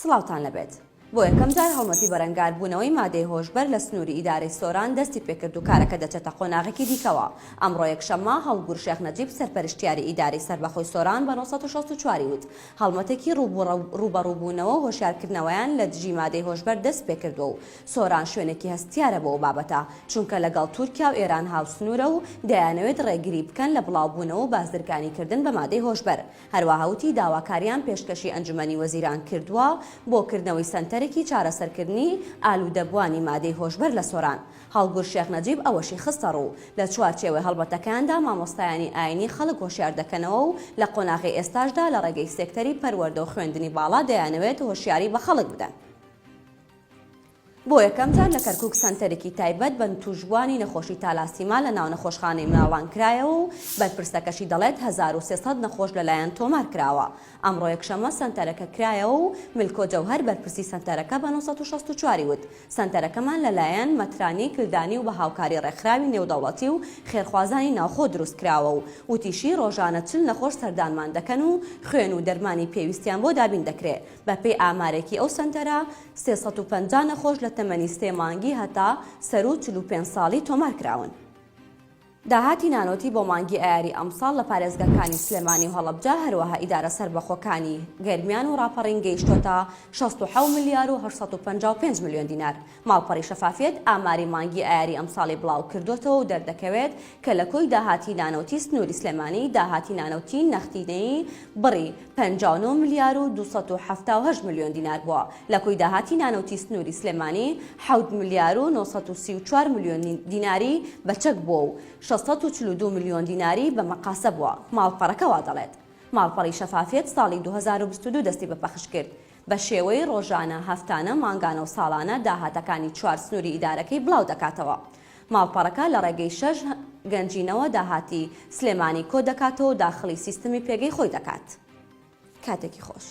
سڵاوتان لەبێت. بۆ یەکەم جار هەڵمەتی بەرەنگاربوونەوەی مادەی هۆشبەر لە سنووری ئیدارەی سۆران دەستی پێکرد و کارەکە دەچێتە قۆناغێکی دیکەوە. ئەمڕۆ یەکشەممە هەڵگور شێخ نەجیب سەرپەرشتیاری ئیدارەی سەربەخۆی سۆران بە 964 ی وت، هەڵمەتێکی ڕووبەڕووبوونەوە و هۆشیارکردنەوەیان لە دژی مادەی هۆشبەر دەست پێکردووە و سۆران شوێنێکی هەستیارە بۆ ئەو بابەتە، چونکە لەگەڵ تورکیا و ئێران هاوسنوورە و دەیانەوێت ڕێگری بکەن لە بڵاوبوونەوە و بازرگانیکردن بە مادەی هۆشبەر. هەروەها وتی داواکاریان پێشکەشی ئەنجومەنی وەزیران کردووە بۆ کردنەوەی سەنتەرێکی چارەسەرکردنی ئالوودەبووانی مادەی هۆشبەر لە سۆران. هەڵگور شێخ نەجیب ئەوەشی خستەڕوو، لە چوارچێوەی هەڵمەتەکەیاندا مامۆستایانی ئاینی خەڵک هۆشیار دەکەنەوە و لە قۆناغی ئێستاشدا لە ڕێگەی سێکتەری پەروەردە و خوێندنی باڵا دەیانەوێت هۆشیاری بە خەڵک بدەن. بۆ یەکەم جار لە کەرکوک سەنتەرێکی تایبەت بە تووشبووانی نەخۆشی تالاسیما لە ناو نەخۆشخانەی مناڵان کرایەوە و بەرپرسەکەشی دەڵێت 1300 نەخۆش لەلایەن تۆمار کراوە. ئەمڕۆ یەکشەممە سەنتەرەکە کرایەوە و ملکۆ جەوهەر بەرپرسی سەنتەرەکە بە 964 ی وت سەنتەرەکەمان لەلایەن مەترانی کلدانی و بە هاوکاری ڕێکخراوی نێودەوڵەتی و خێرخوازانی ناوخۆ دروست کراوە و وتیشی ڕۆژانە 40 نەخۆش سەردانمان دەکەن و خوێن و دەرمانی پێویستیان بۆ دابین دەکرێ. بەپێی ئامارێکی ئەو سەنتەرە، 350 نەخۆش لە تەمەنی سێ مانگی هەتا سەروو 45 ساڵی تۆمار کراون. داهاتی نانەوتی بۆ مانگی ئایاری ئەمساڵ لە پارێزگاکانی سلێمانی و هەڵەبجە، هەروەها ئیدارە سەربەخۆکانی گەرمیان و ڕاپەڕین گەیشتۆتە 67 ملیار و 855 ملیۆن دینار. ماڵپەڕی شەفافیەت ئاماری مانگی ئایاری ئەمساڵی بڵاوکردۆتەوە و دەردەکەوێت کە لە کۆی داهاتی نانەوتی سنووری سلێمانی داهاتی نانەوتی نەختینەیی بڕی 59 ملیار و 278 ملیۆن دینار بووە، لە کۆی داهاتی نانەوتی سنووری سلێمانی حەوت ملیار و 934 ملیۆن دیناری بە چەک بووە و 642 ملیۆن دیناری بە مەقاسە بووە، ماڵپەڕەکە وا دەڵێت. ماڵپەڕی شەفافیەت ساڵی 2022 دەستی بە پەخش کرد، بە شێوەی ڕۆژانە، هەفتانە، مانگانە و ساڵانە داهاتەکانی چوار سنووری ئیدارەکەی بڵاو دەکاتەوە. ماڵپەڕەکە لە ڕێگەی شەش گەنجینەوە داهاتی سلێمانی کۆ دەکاتەوە و داخڵی سیستمی پێگەی خۆی دەکات. کاتێکی خۆش.